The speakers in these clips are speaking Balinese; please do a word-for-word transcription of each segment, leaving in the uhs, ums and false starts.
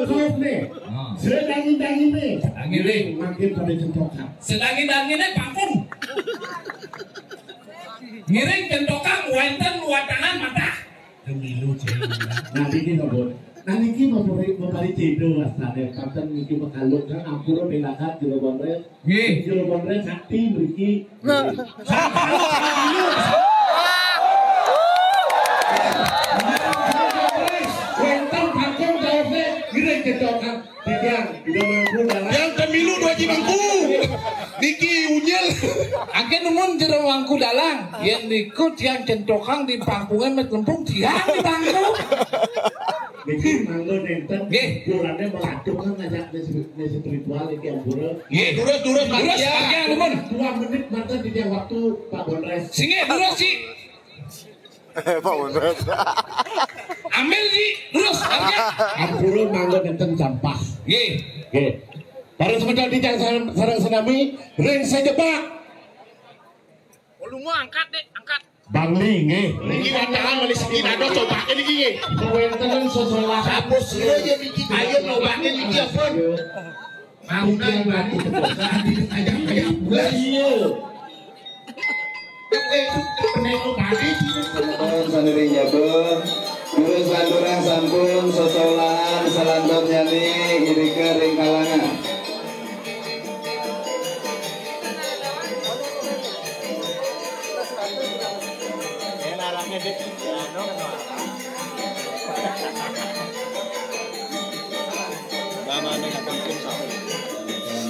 Saut nih. Sedangin-dangin nih. Dangin nih. Makin pada centokan. Sedangin-dangin nih pangkung. Ngiring centokan wénten watangan mata. Pemilu céwék. Nah, niki ngebut. Nah, niki mau beri, mau beri cédo wastane. Panten niki mekaluk kan ampura pilakat jero bonrel. Nggih. Jero bonrel sakti mriki. Wénten kakung kaosé ngiring centokan. Tiang, udah mampu dalam. Yang pemilu dua Cimangku. Niki unyil. Angke numun jero mangku dalang. Yen niku tiang centokan di pangkunge met lempung tiang di pangku. Niki mangga nenten. Nggih. Kurane meladuk kan ngajak misi, misi spiritual iki ampura. Nggih. Durus, durus, Mas. Durus, Mas. Pakai numun. Dua menit mantap di tiang waktu Pak Bonres. Singgih, durus, Ci. Pak Bonres. Ambil, Ci. Durus, pakai. Ampura mangga nenten jam pas. Nggih. Nggih. Para semeton tiang sareng, sareng senami, ring sejebak. Oh, lu mau angkat, Dek, angkat. Bangli, nggih. Niki watangan malih segi nado cobake niki nggih. Kewéntenan sesolah. Sampun sira ya niki ayo cobake niki apa? Mau nang batu. Kaya-kaya bulan. Iya. Eh, peneno balik. Sampun sandering jago. Terus lanturang sampun sosolan selanturnya nih irika ring kalangan.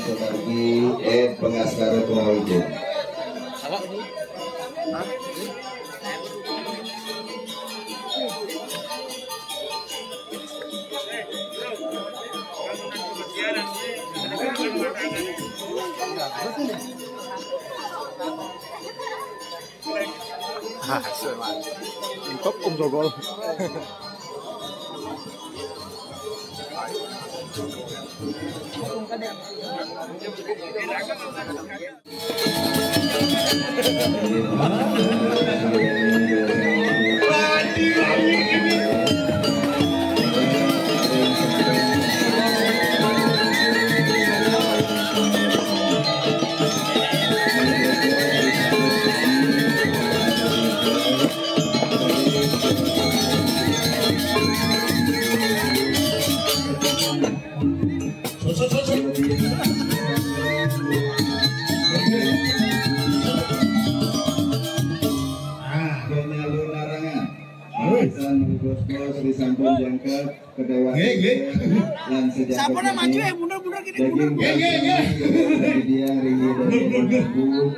Sumargi, eh, pengaskara Kumawija. Ah, seru, Mas. Top Om Sogol. Ah, Daniel Lunarangan. Wis. San bos-bos disampun jangkep kedewasaan. Nggih, nggih. Lan sejak sampun maju, eh, mundur, mundur, gini, daging mundur. Nggih, nggih, nggih. Dia ringgit dari Mundur, mundur.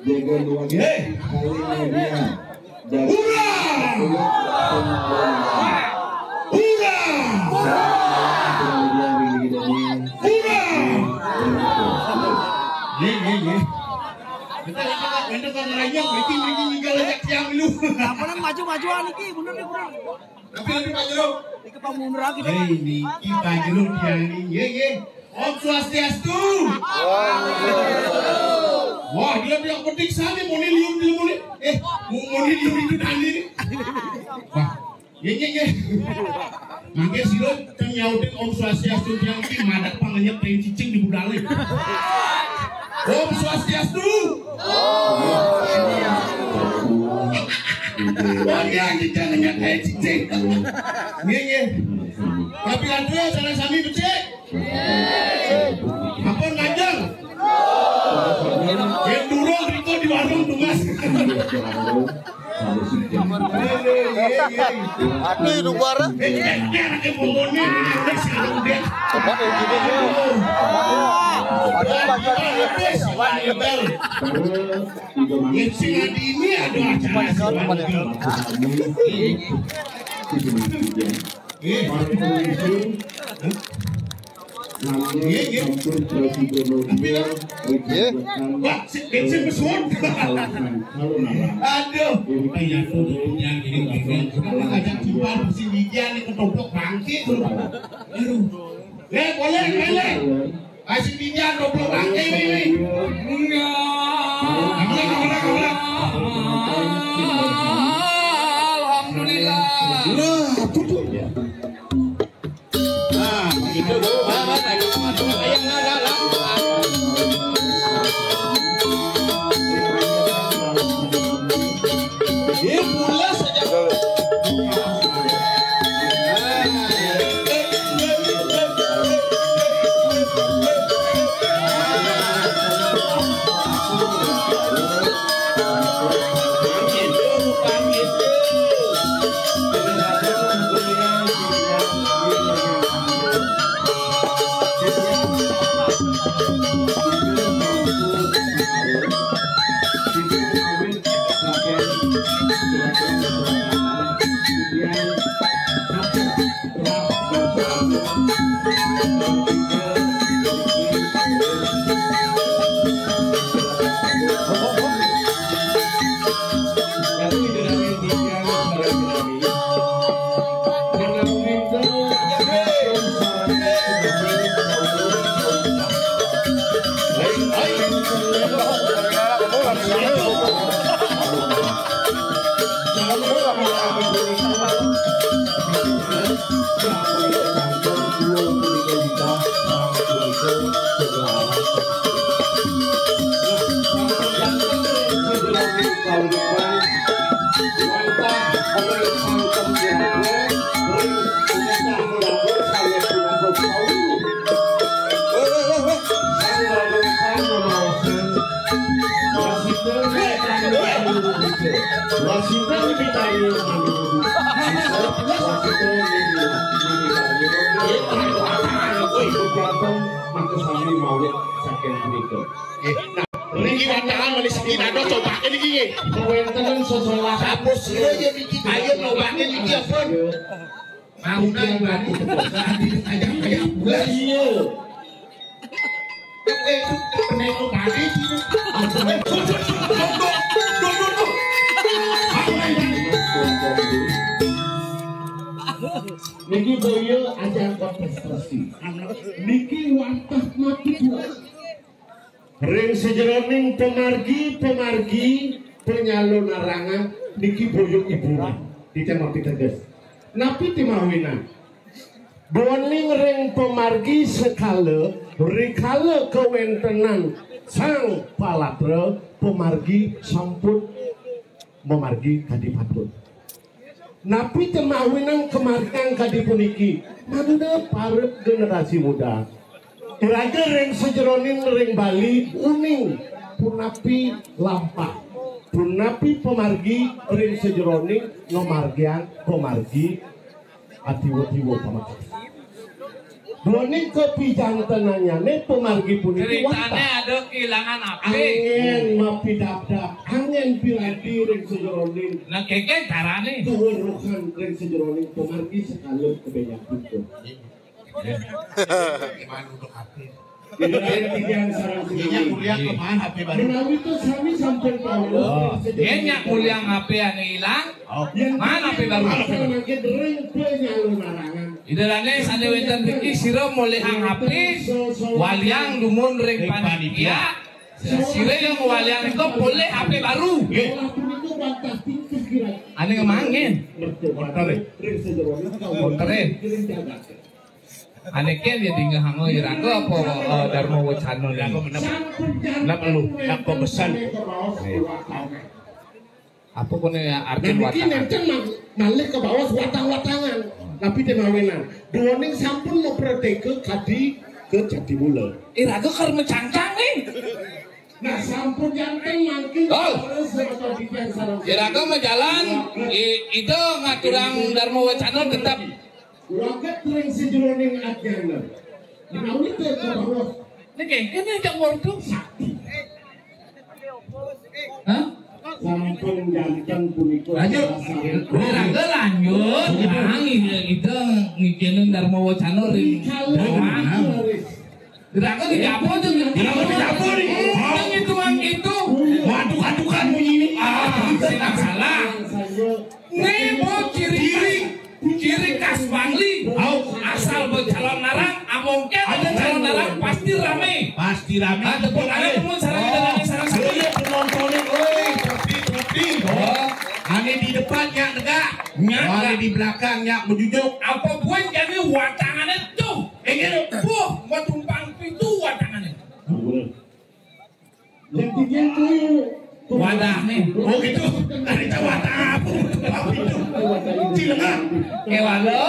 Jaga luar. Nggih. Saling media. Hura! Hura! Hura! Nggih, nggih, nggih. Kita lagi, kita kan ngerayap, mriki, mriki, ninggal aja tiang lu. Apa nang maju-majuan iki, bener nih, bener. Tapi, tapi Pak Jero. Iki pamundur lagi, Pak. Hei, niki Pak Jero tiang ini, nggih, nggih. Om Swastiastu. Wah, dia, dia petik sami muni lium di muni. Eh, mu-, muni lium itu tadi. Wah, nggih, nggih, nggih. Mangke sira teng nyautin Om Swastiastu tiang iki madhep pangenyep teng cicing di budale. Om Swastiastu. Om Swastiastu. Oh, iya, kita ngenyep teng cicing. Nggih, nggih. Tapi lanjut sana sami becik. Ampun, Kanjeng. Yen durung riko di warung tugas. Aduh, itu suara. Eh, eh, eh, anaknya pokoknya ini, ini sekarang dia. Coba yang gini, ya. Aduh, Pak Jero. Yen sing adi ini ada acara. Pak Jero, Pak Jero. Eh, Nggih, nggih. Tapi, Pak, wah, si bensin pesuwun. Aduh, kayak tuh yang ini, ini, kenapa ngajak Cipar, si Widian nih, ketoplok bangke tuh. Aduh. Eh, boleh, boleh. Kasih Widian, toplok bangke ini. Enggak. Alhamdulillah, alhamdulillah. Nah, tutup ya. Nah, Niki wantangan malih sami dados cobake niki nggih. Kawéntenan sesolahan. Sampun sira ya niki. Ayo cobake niki apa? Mau nang mati. Kaya-kaya bulan. Iya. Eh, pengen cobake sini. Niki boyo ajang kontestasi. Niki wantah mati dua. Ring sajeroning pamargi-pamargi panyalonarangan niki boyo hiburan. Dicen mapiteges. Napi timawinan? Duaning ring pamargi sekala, rikala kawéntenan sang palatra, pamargi sampun mamargi kadi patut. Napi temawinan kamargiang kadi puniki? Mangda para generasi muda, iraga ring sajeroning ring Bali uning punapi lampah, punapi pamargi ring sajeroning ngamargiang pamargi atiwa-tiwa pamargi. Duaning kapijantenannyané pamargi puniki wantah. Critané ada kehilangan H P. Anggén mapidabdab, anggén piradi ring sajeroning. Nah, kénkén carané. Kaweruhan ring sajeroning pamargi sekala kabénjang punika. Gimana untuk H P? Jadi, tiang sareng sinami. Nyak kuliah kemana H P baru? Menawi to sami sampun tahu. Oh, yén nyak kuliah H P ané ilang. Mana P baru? Ida dané sané wénten mriki sira molihang H P, waliang dumun ring panitia. Sira yang waliang nika polih H P baru. Ané ngemangin. Montorin. Montorin. Ané kén ya dingehanga iraga apa, eh, Dharma Wacana né? Napa lu? Napa pesan? Apa koné ya arti. Nah, niki watangan? Nénten ma-, malih kabaos watang-watangan. Napi temawinan? Duaning sampun maprateka kadi ka Jatiwula. Iraga karma cangcang nih. Nah, sampun janten mangkin. Dol. Terus sama Bidan sareng. Iraga majalan, i-, Ida ngaturang Dharma Wacana tetep. Waget ring sajeroning ajana. Menawi té kabaos. Niki, ini ajak ngordo. Sakti. Hah? Sampun janten punika. Lanjut. Iraga lanjut. Nah, ini kita ngikinin Dharma Wacana ring doang. Iraga dijapo tuh. Iraga dijapo nih. Yang itu, yang itu. Waduh, adukan bunyi ini. Ah, sing salah. Né bo ciri, ciri khas Bangli. Au. Asal bo calonarang, amongkén calonarang pasti ramé. Pasti ramé. Ah, tepuk tangan dumun sareng sareng sareng. Iya, penontonné, oi, sepi, sepi. Oh. Ané di depan nyak negak. Nyak negak. Ané di belakang nyak menjujuk. Apa buin jani watangané tuh? Inggih. Matumpang pitu watangane. Yang tiga itu wadah nih. Oh gitu. Dari wadah apa? Tumpang pitu. Cilengah. Kewala,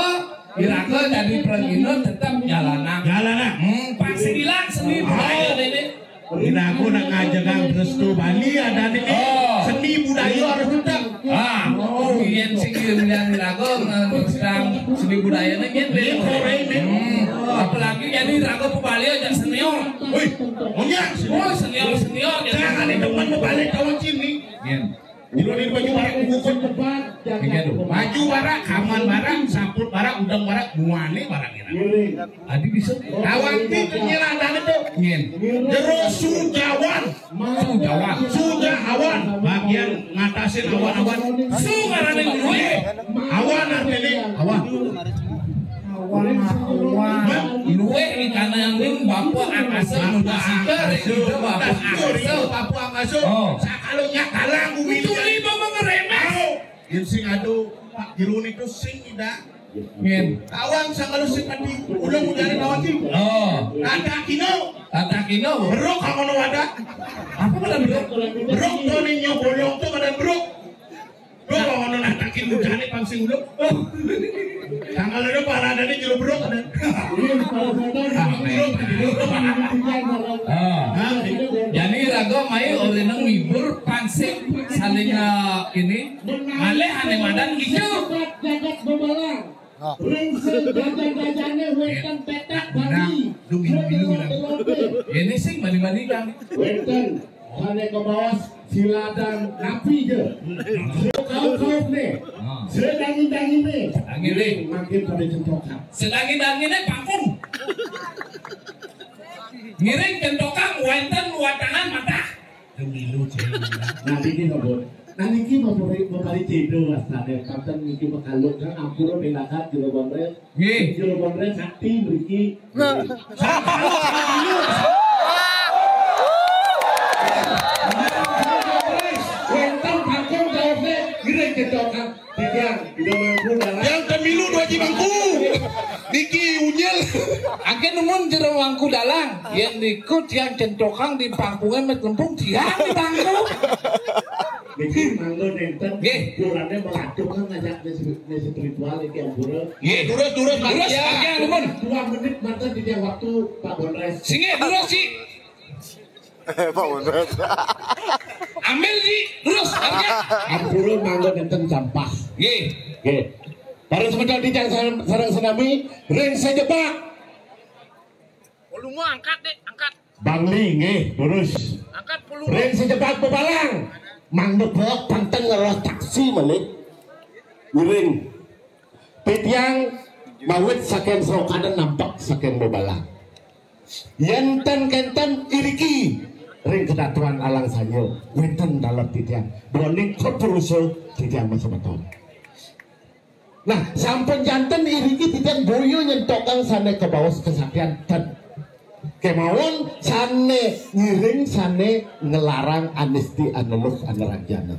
iraga dadi pragina tetep jalanan. Jalanan. Hmm, pasti bilang seni budaya ini. Dina aku nak ngajagang restu Bali ada nih. Oh. Seni budaya harus tetap. Ah, oh, yen sing diundang lagu nang seni budaya nih yen. Yen sore ini. Hmm, apalagi jadi lagu pebali aja senior. Wih, punya. Oh, senior senior. Jangan itu kan bebali tahun sini. Yen. Dulu di baju barak bungkus. Iya tuh. Baju barak, kaman barak, saput barak, udang barak, muane barak kira. Adi bisa. Kawan itu nyeladane tuh. Nyen. Jero sujawan. Sujawan. Sujawan. Bagian ngatasin awan-awan. Su ngarane luwih. Awan artine awan. Awan, awan. Luwih ing kanan ning bapa angkasa, muda sika, rek ida bapa angkasa. Bapa angkasa. Oh. Sakalo nyakalang bumi. Tuli bapa ngeremes. Yen sing ado Pak Jero niku sing ida. Ngen. Tawang sakalo sing adi ulung mujane tawang ki. Oh. Tata kino. Tata kino. Beruk kang ono wadah. Apa kena beruk? Beruk to ning nyobolong to kada beruk. Beruk kang ono natakin mujane pang sing ulung. Tanggal ada paradane jero beruk ada. Ah, nih. Ah. Jadi raga mai ora nang ngibur pansing saling, eh, ini. Malih ane madan ijo. Jagat Bebalang. Ring sejajan-jajane wenten petak Bali. Nah, lu milu-milu bilang. Ini sing mani-mani kan. Wenten sane kebawas siladan napi je. Sekau-kau ne. Ah. Sedangin-dangin ne. Sedangin ne. Makin pada centokan. Sedangin-dangin ne pangkung. Ngiring centokan wenten watangan matah. Pemilu cewek. Nah, niki, Pak Bun. Nah, niki mau beri, mau beri cedok, Mas. Nah, yang panten niki bekaluk kan, ampura belakan Jero Bonres. Nggih. Jero Bonres sakti mriki. Nah. Wonten panggung jawabnya, gini gitu kan. Tiang, udah mangku dalam. Yang pemilu dua ji mangku. Niki unyil. Angke numun jero mangku dalang. Yen niku tiang centokang di pangkunge met lempung tiang di pangku. Niki mangga nenten. Nggih. Kurane melatuk kan ngajak nesi, nesi ritual iki ampura. Nggih, durus, durus, Mas. Durus, ya. Angke numun. Dua menit mata di tiang waktu Pak Bonres. Singgih, durus, sih. Pak Bonres. Ambil, sih, durus, angke. Ampura mangga nenten campas. Nggih. Nggih. Para semeton titiang sareng, sareng senami, ring sejebak. Volume angkat, Dek, angkat. Bangli, nggih, terus. Angkat volume. Ring sejebak bebalang. Mandek bawa panteng ngeroh taksi malih. Ngiring. Titiang mawit saking Serokadan nampek saking bebalang. Yen ten kenten iriki ring kedatuan alang sanya wenten dalem titiang. Doning kepurusa titiang masemeton. Nah, sampun janten iriki titiang boya nyentokang sane kebaos kesaktian ten. Kemawon sane ngiring sane ngelarang anesti aneluh aneranjana.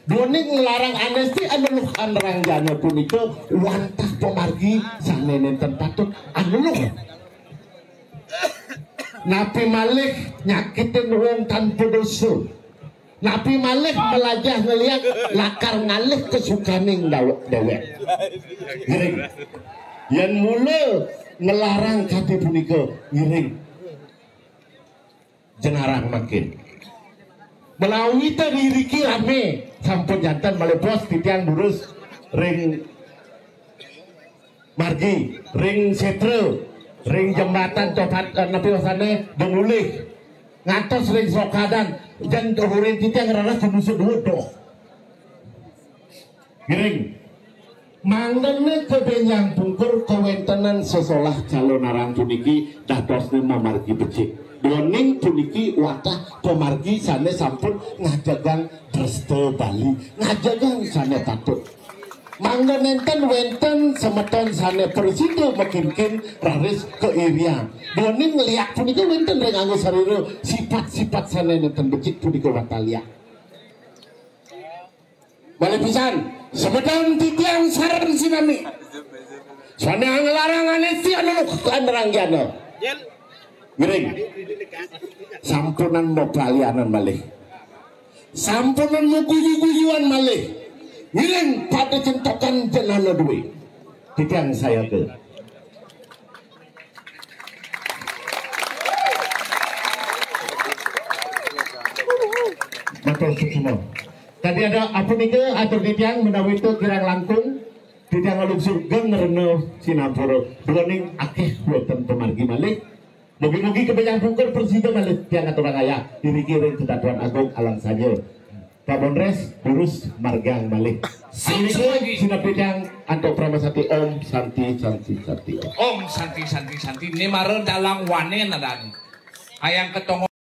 Dene ngelarang anesti aneluh aneranjana punika wantah pamargi sane nenten patut aneluh. Napi malih nyakitin wong tanpa dosa. Napi malih melajah ngeliat lakar ngalih kesukaning dawek dewek. Ngiring. Yen mula ngelarang kate punika, ngiring. Jenarang makin. Menawi ta diriki rame, sampun janten malih bos titiang durus ring margi, ring setra, ring jembatan topat, eh, napi wasane, Dengulih. Ngantos ring Sokadan, jan dohurin titiang raras tumusuk duwur doh. Ngiring. Mangdene kebenjang pungkur kawentenan sesolah calonarang puniki datosne mamargi becik. Doning puniki watah pamargi sane sampun ngajegang dresta Bali, ngajegang sane patut. Mangga nenten wenten semeton sane prasida makinkin raris kairiang. Doning liak punika wenten ring angga sarira, sipat-sipat sane nenten becik punika watah liak. Malih pisan, semeton titiang sareng sinami. Sane nglarang anesti aneluh aneranjana. Ngiring. Sampunan mau palianan malih. Sampunan mau guyu-guyuan malih. Ngiring pada centokan jenana duwe. Titiang saya ke. Matur suksma. Tadi ada apa nika atur titiang menawi tu kirang langkung. Titiang ngalungsur geng rena sinampura. Duaning akeh wonten pemargi malih. Mugi-mugi kepenyang pungkur persida malih tiang aturang ayah. Iriki ring Kedatuan Agung Alang Sanya. Pak Bonres, durus margang malih. Sip, sip, sip. Sinep titiang antuk Parama Santi, Om Santi, Santi, Santi, Om. Om Santi, Santi, Santi. Ini mara dalang wane nadani. Ayang ketong